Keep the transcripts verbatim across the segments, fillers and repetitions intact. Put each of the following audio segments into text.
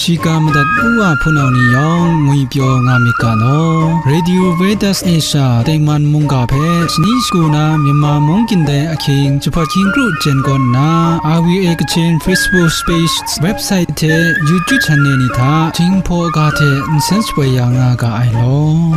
Shiga madat u wa hpunau ni yawng ngwipyaw nga myit ga law. Radio Veritas Asia tengman mungga hpe shani shagu na Myanmar mung gindai ahkying jahpat hkying kru jen kaw nna, R V A Kachin Facebook page, website hte YouTube channel ni hta Jinghpaw ga hte nsen shapoi ya nga ga ai law.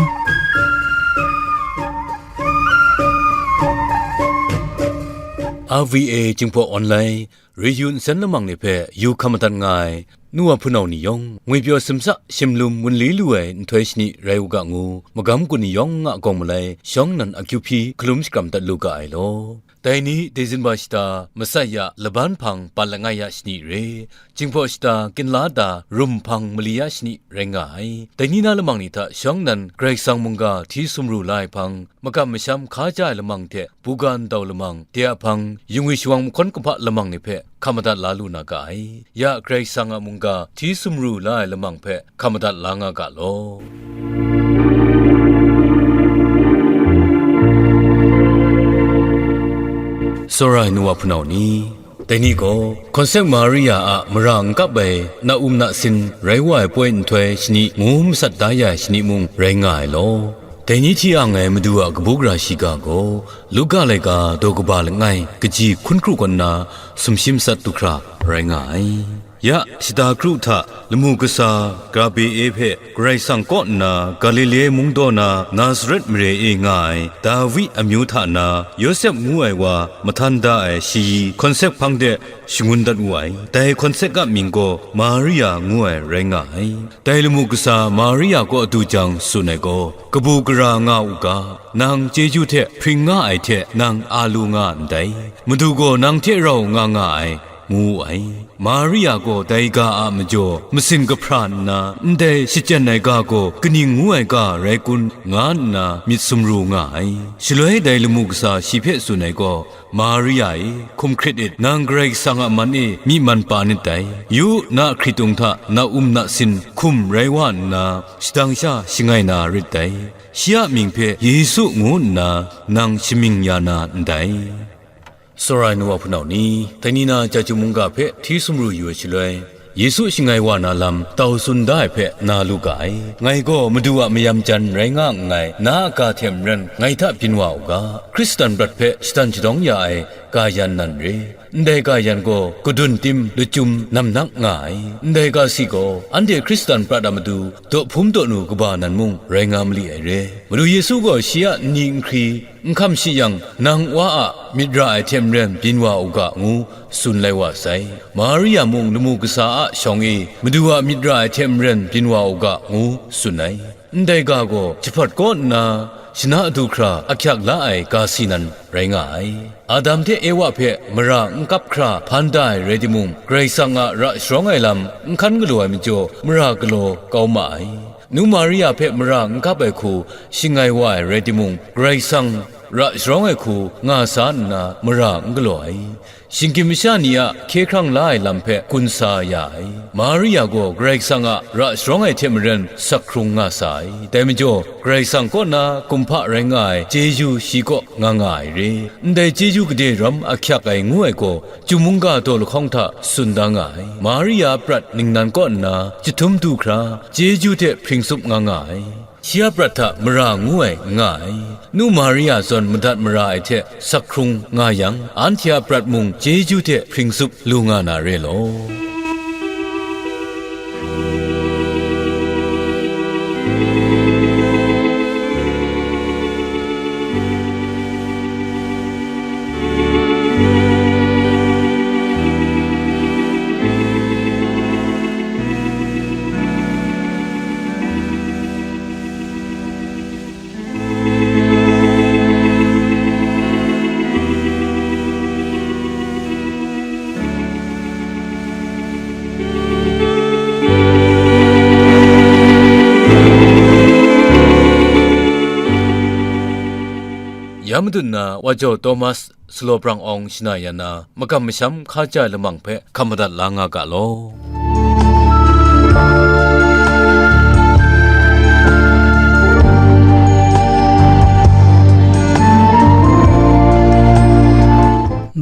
R V A Jinghpaw Online, Ryu nsen lamang ni hpe yu hkam madat nga ai, nu wa hpunau ni yawng, ngwipyaw simsa shimlum wunli lu ai nhtoi shani rai u ga ngu, magam kun ni yawng a gawng malai, shawng nnan akyu hpyi hkalum shakram dat lu ga ai law. Dai ni December shata, masai ya, laban hpang, pa langai ya shani re, Jinghpaw shata, kinla da, rum hpang, mali ya shani rai nga ai. Dai ni na lamang ni hta shawng nnan Karai Kasang mungga hti sumru la ai hpang, makam masham hka ja ai lamang hte, buga ndau lamang, de a hpang, yungwi shawang mahkawn kahpa lamang ni hpe hkam madat la lu na ga ai. Ya Karai Kasang a mungga hti sumru la ai lamang hpe hkam madat la nga ga law. Tsawra ai nu wa hpunau ni, dai ni gaw, Hkawnsek Maria a mara n kap ai na um na sin rai wa ai poi nhtoi shani ngu masat da ya ai shani mung rai nga ai law. Dai ni hti ang ai Madu a kabu gara shiga gaw, Luka laika daw kaba langai, kaji hkun kru kaw nna, sumshi matsat du hkra rai nga ai. Ya, shata kru hta lamu kasa Gabriel hpe Karai Kasang kaw nna Galile mung daw na Nazaret mare e nga ai Dawi amyu hta na Yawsep ngu ai wa mahtan da ai shayi hkawnsek hpang de shangun dat wu ai. Dai hkawnsek a mying gaw Maria ngu ai rai nga ai. Dai lamu kasa Maria kaw adu jang tsun ai gaw, kabu gara nga u ga, nang chyeju hte hpring nga ai hte nang a lu nga ndai, Madu gaw nang hte rau nga nga ai, ngu wu ai. Maria gaw dai ga a majaw masin kahpra nna, ndai shachyen ai ga gaw kaning ngu ai ga rai kun, nga nna myit sumru nga ai. Shaloi dai lamu kasa shi hpe tsun ai gaw, Maria e, hkum hkrit it, nang Karai Kasang a man e myi man pa nit dai. Yu, na hkritung hta na um na sin hkum rai wa nna, shadang sha shangai na rit dai. Shi a mying hpe Yesu ngu nna nang shamying ya na ndai. Tsawra ai nu wa hpunau ni, dai ni na Chyeju mungga hpe hti sumru yu ai shaloi, Yesu shangai wa na lam tau tsun da ai hpe na lu ga ai. Ngai gaw Madu a mayam jan rai nga nngai, na a ga hte maren ngai hta byin wa u ga, Hkristan prat hpe shatan shadawng ya ai ga yan nan re. Ndai ga yan gaw kadun tim lachyum namnak nga ai. Ndai ga si gaw anhte Hkristan prat a matu daw hpum daw nu kaba nan mung rai nga mali ai re. Madu Yesu gaw shi a nni nhkri, n hkam shi yang, nang Wa a myit ra ai hte maren byin wa u ga, ngu tsun lai wa sai. Maria mung lamu kasa a shawng e, Madu a myit ra ai hte maren byin wa u ga, ngu tsun ai. Ndai ga gaw jahpawt kaw nna, shana du hkra ahkyak la ai ga si nan rai nga ai. Adam hte Ewa hpe mara n kap hkra hpan da ai rai timung, Karai Kasang a ra sharawng ai lam n hkan galaw ai majaw, mara galaw kau ma ai. Nu Maria hpe mara n kap ai hku shangai wa ai rai timung, Karai Kasang ra sharawng ai hku nga sa nna mara n galaw ai. Shinggyim masha ni a hkye hkrang la ai lam hpe gun sa ya ai. Maria gaw Karai Kasang a ra sharawng ai hte maren sak hkrung nga sa ai. Dai majaw, Karai Kasang kaw na kumhpa rai nga ai chyeju shi kaw nga nga ai re. Ndai chyeju gade ram ahkyak ai ngu ai gaw, Chyum mungga daw lahkawng hta tsun da nga ai. Maria a prat ningnan kaw nna jahtum du hkra, chyeju hte hpring tsup nga nga ai. Shi a prat hta mara ngu ai n nga ai. Nu Maria zawn madat mara ai hte sak hkrung nga yang, anhte a prat mung chyeju hte hpring tsup lu nga na re law. Ya madun na, Wa Jaw Thomas, Sulaw Brang Awng shana ya na, makam masham hka ja ai lamang hpe hkam madat la nga ga law.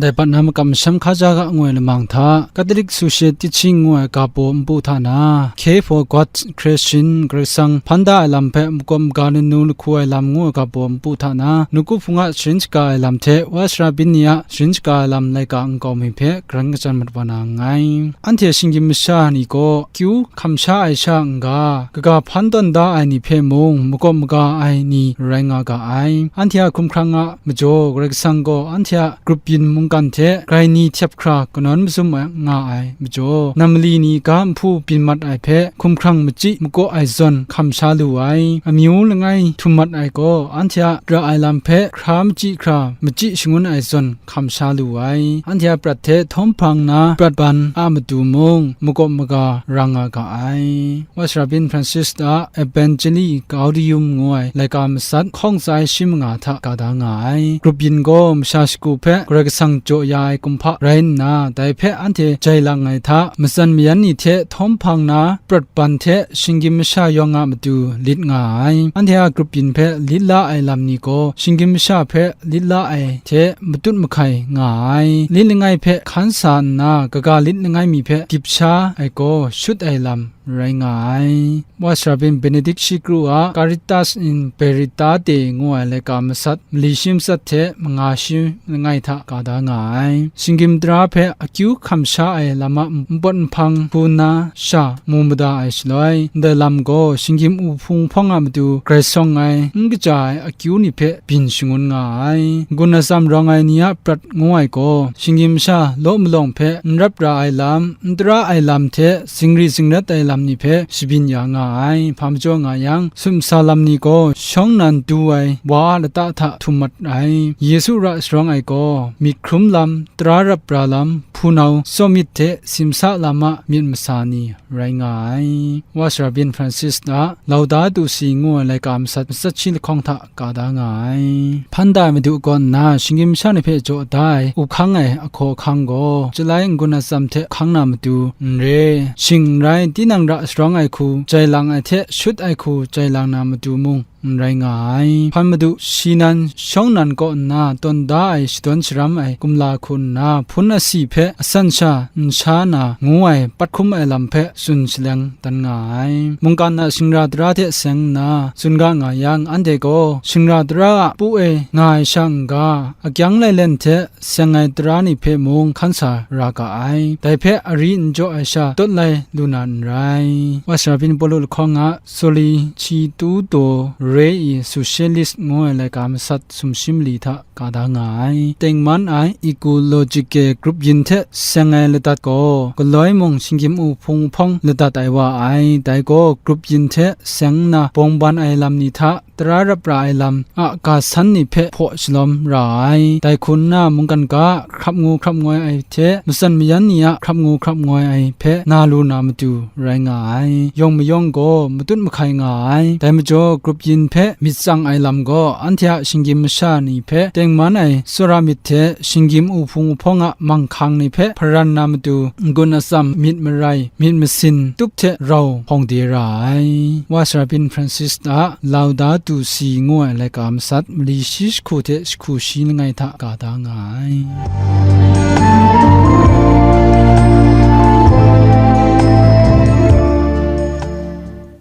Dai pat na makam masham hkaja ga ngu ai lamang hta, Catholic Social Teaching ngu ai ga baw npu hta na, K for God Creation, Karai Kasang hpan da ai lam hpe makawp maga nanu lahku ai lam ngu ai ga baw npu hta na, nawku hpung a sharin shaga ai lam hte wa sara byin ni a sharin shaga ai lam laika nkau mi hpe karan kachyan mat wa na nngai. Anhte shinggyim masha ni gaw akyu hkam sha ai sha n-ga, kaga hpan tawn da ai ni hpe mung makawp maga ai ni rai nga ga ai. Anhte a hkumhkrang a majaw Karai Kasang gaw anhte a grup yin mungkan hte grai ni htyep hkra kanawn mazum nga ai majaw, nam mali ni ga nhpu byin mat ai hpe hkumhkrang machyi makaw ai zawn hkam sha lu ai, amyu langai htum mat ai gaw, anhte a ra ai lam hpe hkra machyi hkra machyi shangun ai zawn hkam sha lu ai. Anhte a prat hte htawm hpang na prat ban a matu mung makawp maga ra nga ga ai. Wa sara byin Francis a Evangelii Gaudium ngu ai laika masat hkawng tsai shi manga hta ga da nga ai. Grup yin gaw masha shagu hpe Karai Kasang jaw ya ai kumhpa rai nna, dai hpe anhte jai lang ai hta, matsan mayan ni hte htawm hpang na prat ban hte shinggyim masha yawng a matu lit nga ai. Anhte a grup yin hpe lit la ai lam ni gaw, shinggyim masha hpe lit la ai hte matut mahkai nga ai. Lit langai hpe hkan sa nna, kaga lit langai mi hpe dip sha ai gaw, shut ai lam rai nga ai. Wa sara byin Benedict shi kru a Caritas in Veritate ngu ai laika masat, mali shi matsat hte manga shi langai hta ga da nga ai. Shinggyim tara hpe akyu hkam sha ai lam a npawt nhpang hku nna sha mu mada ai shaloi, ndai lam gaw shinggyim u hpung hpawng a matu grai sawng ai, n kaja ai akyu ni hpe byin shangun nga ai. N-gun atsam rawng ai ni a prat ngu ai gaw, shinggyim masha law malawng hpe n rap ra ai lam, n tara ai lam hte zingri zingrat ai lam ni hpe shabyin ya nga ai. Hpa majaw nga yang, sumsa lam ni gaw shawng nan du ai wa lata hta htum mat ai. Yesu ra sharawng ai gaw, myit hkrum lam, tara rap ra lam, hpunau tsawmyit hte simsa lam a myit masa ni rai nga ai. Wa sara byin Francis a Laudato Si ngu ai laika masat matsat shi lahkawng hta ga da nga ai. Hpan da ai Madu kaw nna shinggyim masha ni hpe jaw da ai, up hkang ai ahkaw ahkang gaw, Chyalai n-gun atsam hte hkang na matu n re, shing n rai, tinang ra sharawng ai hku jai lang ai hte shut ai hku jai lang na matu mung n rai nga ai. Hpan Madu shi nan shawng nan kaw nna tawn da ai shadawn sharam ai kumla hku nna, hpun asi hpe asan sha n sha na ngu ai pat hkum ai lam hpe tsun shaleng dan nga ai. Mungkan a shingra tara hte seng nna tsun ga nga yang, anhte gaw shingra tara a pu e nga ai sha n-ga, akyang lailen hte seng ai tara ni hpe mung hkan sa ra ga ai. Dai hpe ari n jaw ai sha tawt lai lu na n rai. Wa sara byin Pawlu lahkawng a Sollicitudo Rei Socialis ngu ai laika masat sumshi mali hta ga da nga ai. Tengman ai Ecological grup yin hte seng ai ladat gaw, galoi mung shinggyim u hpung hpawng ladat ai wa ai. Dai gaw grup yin hte seng nna bawng ban ai lam ni hta tara rap ra ai lam a ga san ni hpe hpaw shalawm ra ai. Dai hku nna, mungkan ga hkrap ngu hkrap ngoi ai hte matsan mayan ni a hkrap ngu hkrap ngoi ai hpe na lu na matu rai nga ai. Yawng mayawng gaw matut mahkai nga ai. Dai majaw, grup yin hpe myit tsang ai lam gaw, anhte a shinggyim masha ni hpe tengman ai tsawra myit hte shinggyim u hpung u hpawng a manghkang ni hpe hparan na matu, n-gun atsam myit marai, myit masin tup hte rau hpawng de ra ai. Wa sara byin Francis a Laudato Si ngu ai laika masat, mali shi jahku hte jahku shi langai hta ga da nga ai.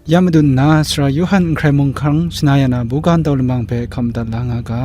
Ya madun nna, Sara Yawhan n hkrai mung hkang shana ya na buga ntau lamang hpe hkam madat la nga ga.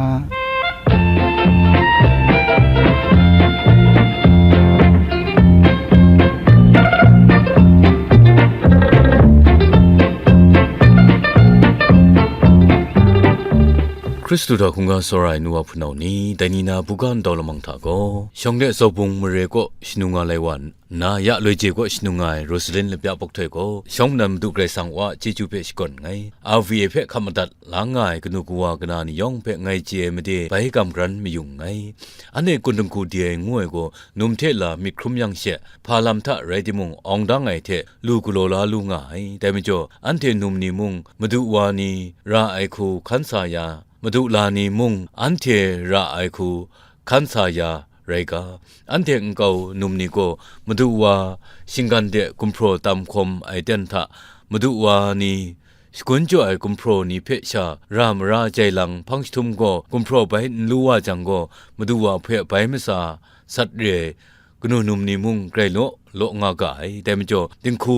Hkristu hta hkungga tsawra ai nu wa hpunau ni, dai ni na buga ntau lamang hta gaw, shawng de zaubung mare kaw shanu nga lai wa nna, ya loi je kaw shanu nga ai Rosalin Lapya Pawktoi gaw, shawng nnan Madu Karai Kasang wa chyeju hpe shakawn nngai. R V A hpe hkap madat la nga ai kanu kawa kana ni yawng hpe ngai chye ai made bai gam garan mayung nngai. Anhte kun dingku di ai ngu ai gaw, num hte la myit hkrum yang she, hpa lam hta rai timung, awng dang ai hte lu galaw la lu nga ai. Dai majaw, anhte num ni mung, madu wa ni ra ai hku hkan sa ya, madu la ni mung, anhte ra ai hku hkan sa ya rai ga. Anhte nkau num ni gaw, madu wa shinggan de gumhpraw tam hkawm ai ten hta, madu wa ni shagun jaw ai gumhpraw ni hpe sha ra mara jai lang hpang jahtum gaw gumhpraw bai n lu wa jang gaw, Madu wa hpe bai matsa sat re ai kanu num ni mung grai law law nga ga ai. Dai majaw, dinghku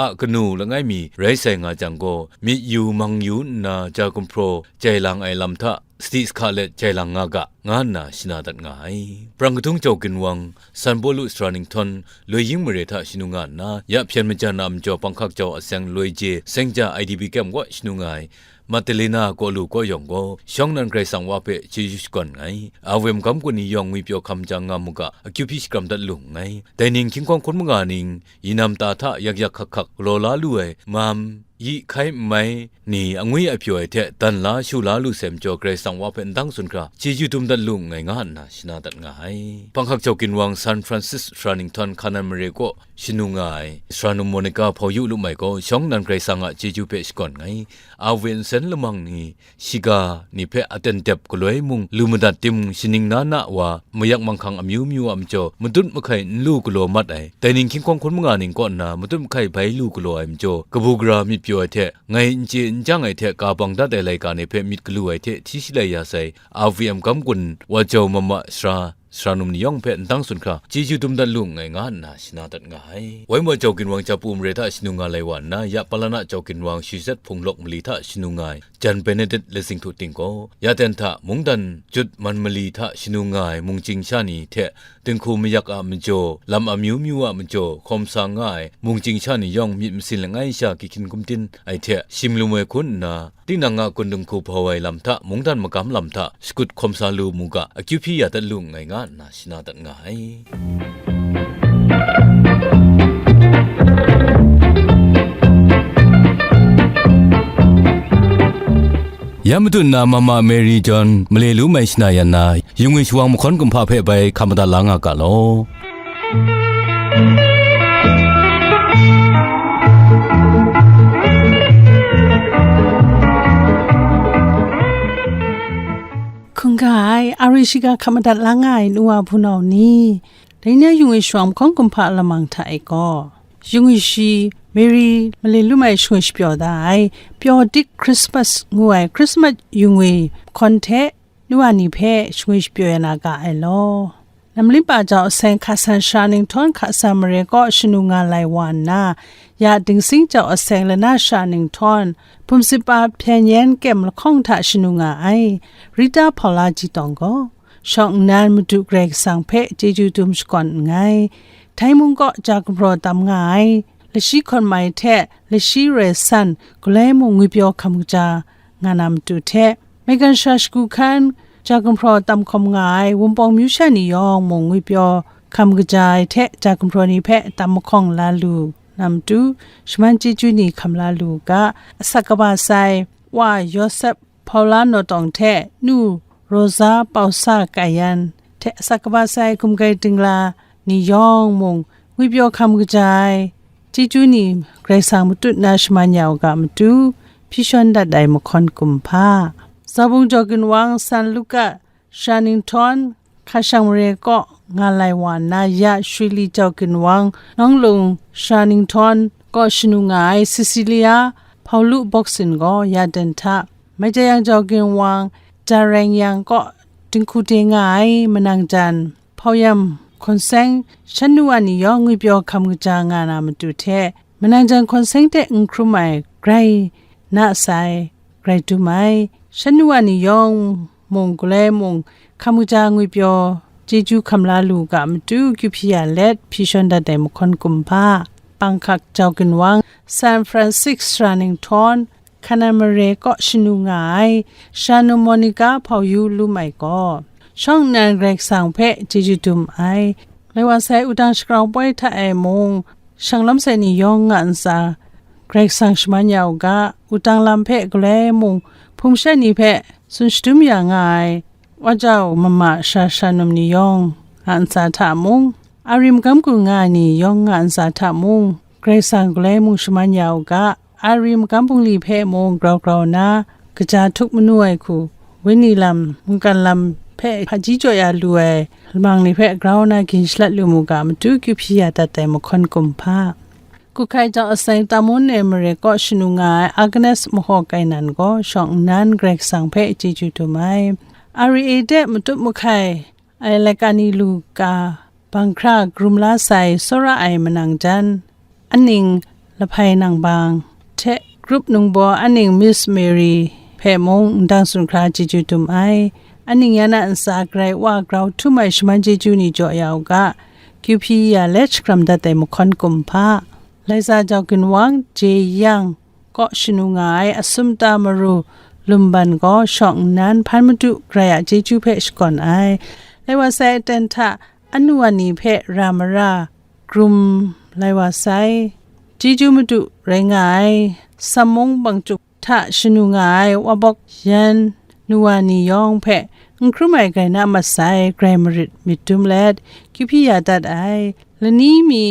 a kanu langai mi rai sai nga jang gaw, myit yu mang yu nna ja gumhpraw jai lang ai lam hta sadi sahka let jai lang nga ga, nga nna shana dat nga ai. Prang kadung jau ginwang, San Pawlu sara ninghtawn, loi ying mare hta shanu nga nna, ya hpyen majan a majaw panghkak jau aseng loi je seng ja I D P camp kaw shanu nga ai, Magdalena kaw lu kaw yawng gaw, shawng nnan Karai Kasang wa hpe chyeju shakawn nngai. Awe magam kun ni yawng ngwipyaw hkam jang nga mu ga, akyu hpyi shakram dat lu nngai. Dai ning hkying hkawng hkun manga ning, yinam ta hta yak yak hkak hkak galaw la lu ai, mam, yi hkai n mai ni angwi apyaw ai hte dan la shu la lu sai majaw, Karai Kasang wa hpe ndang tsun hkra, chyeju dum dat lu nngai, nga nna shana dat nga ai. Panghkak jau ginwang San Francis sara ninghtawn Hkanan mare kaw shanu nga ai, sara num Monica hpau yu lu mai gaw, shawng nnan Karai Kasang a chyeju hpe shakawn nngai. Awe nsen lamang ni, shiga ni hpe aten dep galoi mung lu madat timung, shaning na na wa, mayak manghkang amyu myu a majaw, matut mahkai n lu galaw mat ai. Dai ning hkying hkawng hkun manga ning kaw nna, matut mahkai bai lu galaw ai majaw, kabu gara myit pyaw ai hte, ngai n chye n chyang ai hte ka bang dat ai laika ni hpe myit galu ai hte hti shalai ya sai, A V M gam kun wa jau mama sara, sara num ni yawng hpe ndang tsun hkra, chyeju dum dat lu nngai, nga nna shana dat nga ai. Wai wa jau ginwang Japu mare hta shanu nga lai wa nna, ya Palana jau ginwang Shizet hpung lawk mali hta shanu nga ai, Jan Benedict Letsing Htu Ting gaw, ya ten hta mungdan jut man mali hta shanu nga ai mungchying sha ni hte, dinghku mayak a majaw, lam amyu myu a majaw, hkawm sa nga ai mungchying sha ni yawng myit masin langai sha gyi hkyin gumtin ai hte, shim lu ai hku nna, tinang a kun dinghku bau ai lam hta, mungdan magam lam hta, shakut hkawm sa lu mu ga, akyu hpyi ya dat lu nngai, nga nna shana dat nga ai. Ya matu nna Mama Mary John male lu mai shana yan na, yungwi shawang mahkawn kumhpa hpe bai hkam madat la nga ga law. Hkungga ai, ari shiga hkam madat la nga ai nu wa hpunau ni, dai ni a yungwi shawang mahkawn kumhpa lamang hta e gaw, yungwi shi Mary male lu mai shangwi shapyaw da ai, pyaw dik Christmas ngu ai Christmas yungwi mahkawn hte, nu wa ni hpe shangwi shapyaw ya na ga ai law. Namlimpa jau aseng hka san sara ninghtawn hka san mare kaw shanu nga lai wa nna, ya dingsing jau aseng lana sara ninghtawn, hpumsip pa hpyen yen kem lahkawng hta shanu nga ai, Rita Paula Jitawng gaw, shawng nnan Madu Karai Kasang hpe chyeju dum shakawn nngai. Htai mung kaw ja gumhpraw tam nga ai, lashi hkawn mai hte lashi rai san, galoi mung ngwipyaw hkam kaja nga na matu hte, maigan sara shagu hkan, ja gumhpraw tam hkawm nga ai Wunpawng myu sha ni yawng mung ngwipyaw hkam kaja ai hte, ja gumhpraw ni hpe tam mahkawng la lu na matu, shaman chyeju ni hkam la lu u ga, asak kaba sai, wa Yawsep Paula Nawtawng hte nu Rosa Pausa Kayan hte asak kaba sai gumgai dingla ni yawng mung ngwipyaw hkam kaja ai, chyeju ni Karai Kasang matut na shaman ya u ga matu, hpyi shawn dat ai mahkawn kumhpa. Zabung jau ginwang San Luka sara ninghtawn hka shang mare kaw nga lai wa nna, ya Shwili jau ginwang Nawng Lung sara ninghtawn kaw shanu nga ai Cecilia Paulu Boksin gaw ya den hta, Maitayang jau ginwang Dareng yang kaw dinghku de nga ai manang jan Hpauyam hkawn seng shan nu wa ni yawng ngwipyaw hkam kaja nga na matu hte, manang jan hkawn seng hte n hkrum ai grai na sai, grai dum ai, shan nu wa ni yawng mung galoi mung hkam kaja ngwipyaw chyeju hkam la lu ga matu, kyu hpyi ya let hpyi shawn dat ai mahkawn kumhpa. Panghkak jau ginwang San Francis sara ninghtawn, Hkanan mare kaw shanu nga ai, sara nu Monica Hpau Yu Lum Ai gaw, shawng nnan Karai Kasang hpe chyeju dum ai. Lai wa sai wudang shagrau poi hta e mung, shang lawm sai ni yawng nga ntsa, Karai Kasang shaman ya u ga, wudang lam hpe galoi mung, hpung sha ni hpe tsun shadum ya nga ai, wa jau mama sara sara num ni yawng nga ntsa hta mung, a rim gam gu nga ai ni yawng nga ntsa hta mung, Karai Kasang galoi mung shaman ya u ga, a rim gam bungli hpe mung grau grau nna, kaja htup manu ai hku, wenyi lam, mungkan lam hpe hpaji jaw ya lu ai lamang ni hpe grau nna gin shalat lu mu ga, matu kyu hpyi ya dat ai mahkawn kumhpa. Kuhkai jau asai Tamun e mare kaw shanu nga ai Agnes Mahaw Kainan gaw shawng nnan Karai Kasang hpe chyeju dum ai. R E A de matup mahkai ai laika ni lu ga banghkra karum la sai tsawra ai manang jan, aning Lahpai Nangbang hte grup ningbaw aning Miss Mary hpe mung ndang tsun hkra chyeju dum ai. Aning yan a ntsa Karai Wa grau htum ai shaman chyeju ni jaw ya u ga, kyu hpyi ya let shakram dat ai mahkawn kumhpa, Laiza Jau Ginwang, Jeyang, kaw shanu nga ai Asumta Maru Lumban gaw shawng nnan hpan madu Karai a chyeju hpe shakawn ai. Lai wa sai aten hta anu ani hpe ra mara, krum lai wa sai. Chyeju madu rai nga ai Sammung Bangchyuk hta shanu nga ai Wabawk Yan nu wa ni yawng hpe n hkrum ai grai na mat sai, grai marit myit dum let, kyu hpyi ya dat ai. Lani mi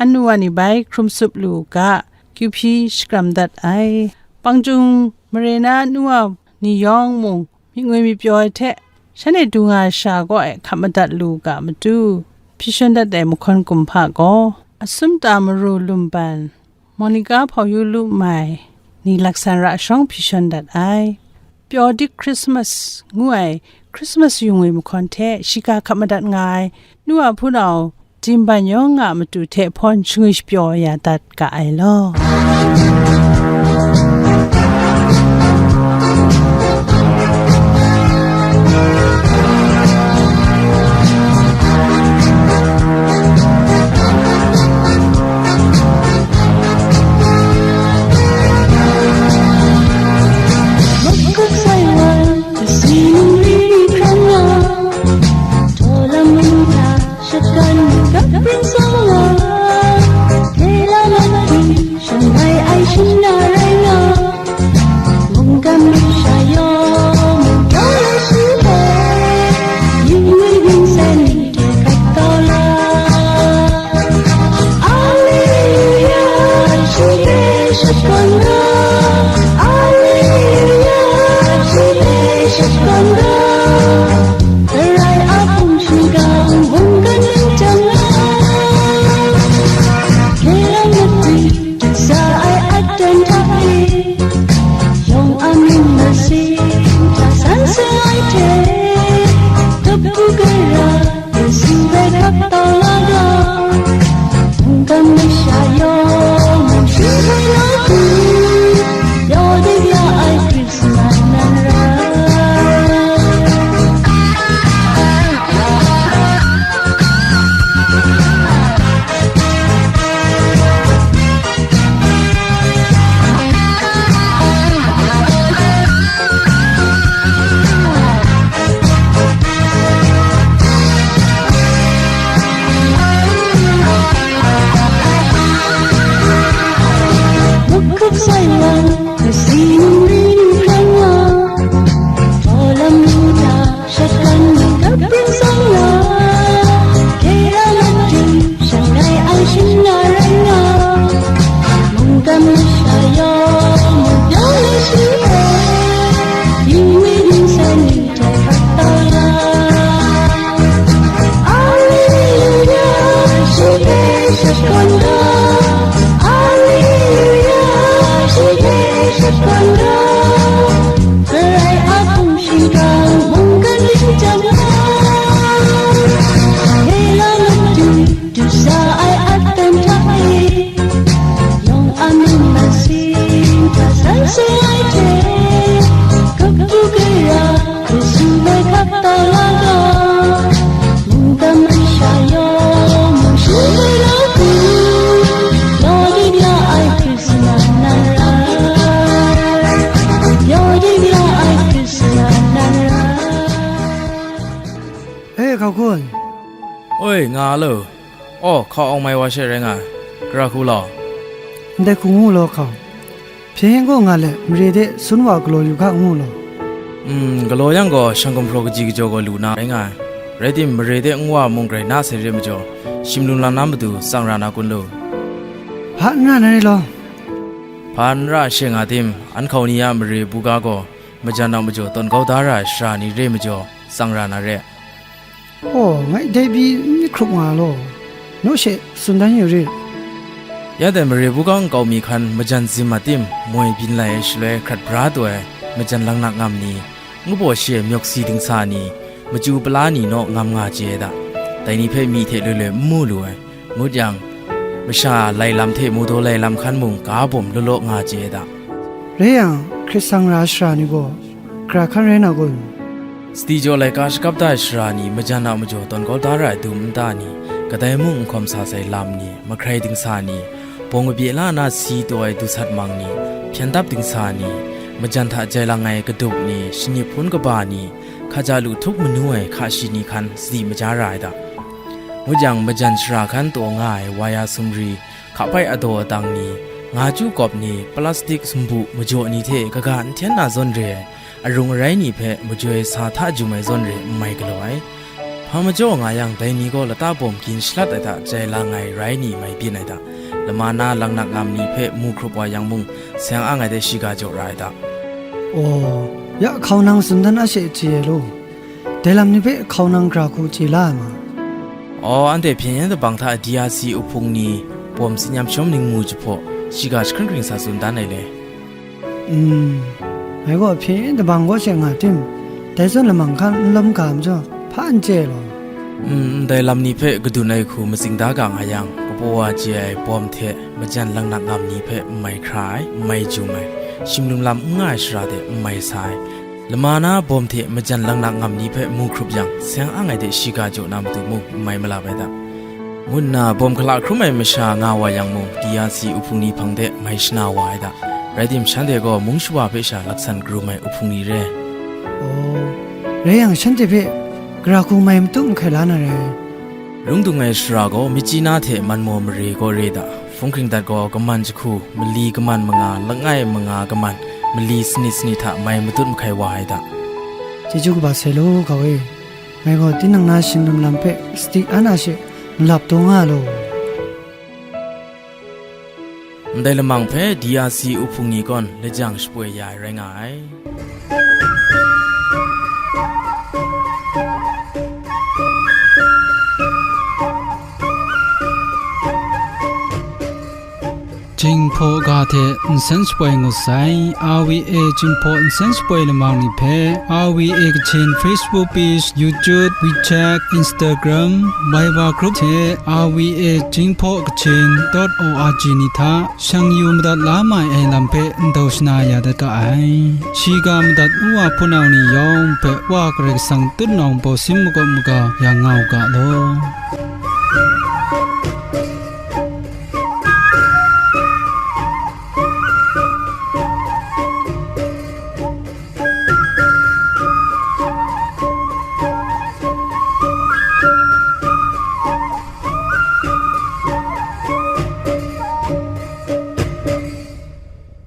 anu ani bai hkrum tsup lu u ga, kyu hpyi shakram dat ai. Bangchyung mare na nu wa ni yawng mung myit ngoi myit pyaw ai hte, shanhte du nga ai sha kaw e hkap madat lu u ga matu, hpyi shawn dat ai mahkawn kumhpa gaw, Asumta Maru Lumban, Monica Hpawyu Lumai ni laksan ra shawng hpyi shawn dat ai. Pyaw dik Christmas ngu ai Christmas yung ai mahkawn hte shiga hkap madat nga ai nu a hpunau Jin Ban Yawng a matu hte hpawn shangwi shapyaw ya dat ga ai law. Makuk sai wan, kasi ningri ni hkran nga, taw lam ru hta, shatan kapring sawng nga, hte la lat hpyi, shangai ai shin na rai nga, mungkan masha yawng, mungkan ai shi hpe, yin wun yin sen ni hte hkap kau la. Alleluia, shi hpe shakawn ga. Alleluia, shi hpe shakawn ga. Karai a hpung shingkang mungkan ning jang la, hkyelang matu sa ai aten hta e, yawng amying masing hta san seng ai hte, kabu gara Yesu bai hkap tau la ga, mungkan masha yawng mung shi hpe la hku, pyaw dik la ai Hkrisman nan rai. Makuk sai wan, kasi ningri ni hkran nga, taw lam ru hta, shatan ni kapring sawng nga, hkyelang matu, shangai ai shin na rai nga, mungkan masha yawng, mungkan ai shi hpe, yin wun yin sen ni hte hkap tau la. Alleluia, shi hpe shakawn ga. Alleluia, shi hpe shakawn ga. Karai a hpung shingkang mungkan ning jang la, hkyelang matu du sa ai aten hta e, yawng amying masing hta san seng ai hte, kabu gara Yesu bai hkap tau la ga, mungkan masha yawng mung shi hpe la hku, pyaw dik la ai Hkrisman nan rai, pyaw dik la ai Hkrisman nan rai. E, hkau kun. Oi, nga lo. Aw, hkau awng mai wa she rai nga ai. Gara hku law. Ndai hku ngu law, hkau. Hpyen gaw nga let, mare de sun wa galaw yu hka ngu law. Mm, galaw yang gaw, shang gumhpraw kaji kajaw gaw lu na rai nga ai. Rai timung, mare de nwa mung grai na sai re majaw, shim lung lang na matu tsang ra na kun lu. Hpa n ra na rai law. Hpa n ra she nga tim, an hkau ni a mare buga gaw, majan a majaw tawn kau da ra ai sara ni re majaw, tsang ra na re. Aw, ngai dai pyi n myit hkrup nga law, naw she tsun dan yu rit. Ya dai mare bukang kau mi hkan majan zim a tim moi byin lai ai shaloi hkrat bra taw ai majan langnak ngam ni, ngu baw shi ai myawk si dingsa ni, machyu pala ni naw ngam nga chye ai da. Dai ni hpe myi hte loi loi n mu lu ai, ngut yang, masha lai lam hte mu daw lai lam hkan mung ga bawm law law nga chye ai da. Rai yang, hkrit sang ra shara ni gaw, gara hkan rai na kun? Sadi jaw laika shakap da ai shara ni, majan a majaw tawn kau da ra ai dum nta ni, kadai mung n hkawm sa sai lam ni, mahkrai dingsa ni, bawng kabye la na si taw ai dusat mang ni, hpyen dap dingsa ni, majan hta jai lang ai kadup ni, shanip hpun kaba ni, hkaja lu htup manu ai hka shi ni hkan sadi maja ra ai da. Ngut yang, majan shara hkan taw nga ai waya sumri, hkapai adaw adang ni, nga chyu kawp ni, plastik sumbu majaw ni hte kaga n hten na zawn re ai, arung arai ni hpe majoi sa hta jum ai zawn re n mai galaw ai. Hpa majaw nga yang, dai ni gaw lata bawm gin shalat ai hta jai lang ai rai ni mai byin ai hta, lama na langnak ngam ni hpe mu hkrup wa yang mung, seng ang ai de shiga jaw ra ai hta. Aw, ya hkau nang tsun dan a she chye ai law, dai lam ni hpe hkau nang gara hku chye la ai ma? Aw, anhte hpyen yen dabang hta D R C uhpung ni, bawm tsin yam shawm ningmu jahpaw, shiga jahkring hkring sa tsun dan ai le. Mm, ngai gaw hpyen yen dabang kaw she nga tim, dai zawn lamang hkan n lawm ga majaw, hpa n chye ai law? Mm, ndai lam ni hpe kadun ai hku matsing da ga nga yang, kapaw wa chye ai bawm hte majan langnak ngam ni hpe n mai hkra ai, n mai jum ai, shimlum lam n nga ai shara de n mai sa ai, lama na bawm hte majan langnak ngam ni hpe mu hkrup yang, seng ang ai de shiga jaw na matu mung n mai malap ai da. Ngu nna bawm hkala hkrum ai masha nga wa yang mung, D R C uhpung ni hpang de mai shana wa ai da. Rai tim, shanhte gaw mung shawa hpe sha laksan karum ai uhpung ni re. Aw, rai yang, shanhte hpe gara hku mai matu n hkai la na rai. Lung dung ai shara gaw, myitkyina hte manmaw mare gaw re da, hpung hkringdat gaw kaman jahku, mali kaman manga, langai manga kaman, mali sanit sanit hta mai matut mahkai wa ai da. Chyeju kaba sai law, hkau e. Ngai gaw tinang na shingdum lam hpe sadi an a she malap taw nga law. Ndai lamang hpe D R C uhpung ni gawn lajang shapoi ya ai rai nga ai. Jinghpaw ga hte nsen shapoi ngut sai. R V A Jinghpaw nsen shapoi lamang ni hpe R V A Kachin Facebook page, YouTube, WeChat, Instagram, Viber group hte R V A Jinghpaw Kachin dot O R G ni hta shang yu madat la mai ai lam hpe ndau shana ya dat ga ai. Shiga madat u wa hpunau ni yawng hpe Wa Karai Kasang tutnawng baw sin makawp maga ya nga u ga law.